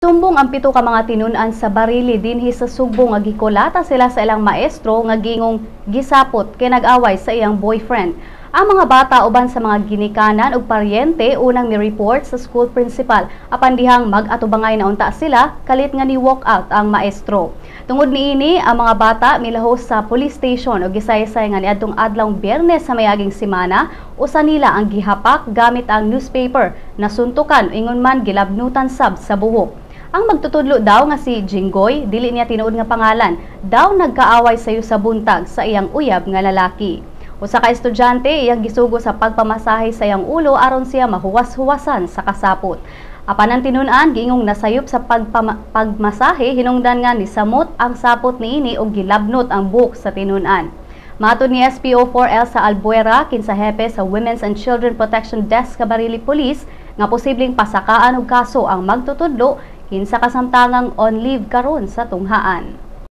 Sumbong ang pito ka mga tinun-an sa Barili dinhi sa Sugbo nga gikulata sila sa ilang maestro nga gingong gisapot kay nag-away sa iyang boyfriend. Ang mga bata uban sa mga ginikanan ug paryente unang ni-report sa school principal apan dihang mag-atubangay na unta sila kalit nga ni walk out ang maestro. Tungod niini, ang mga bata milahos sa police station ug gisaysay nga niadtong adlawng Biyernes sa mayaging semana, usa nila ang gihapak gamit ang newspaper, nasuntukan, ingon man gilabnutan sab sa buhok. Ang magtutudlo daw nga si Jinggoy, dili niya tinuod nga pangalan, daw nagkaaway sayo sa buntag sa iyang uyab nga lalaki. Usa ka estudyante iyang gisugo sa pagpamasahe sa iyang ulo aron siya mahuwas-huwasan sa kasapot. Apan ang tinun-an giingong nasayop sa pagmasahe hinungdan nga nisamot ang sapot niini og gilabnot ang buhok sa tinun-an. Matod ni SPO4 Elsa Albuera, kinsa hepe sa Women's and Children Protection Desk sa Barili Police, nga posibleng pasakaan og kaso ang magtutudlo kinsa kasamtangang on leave karon sa tunghaan.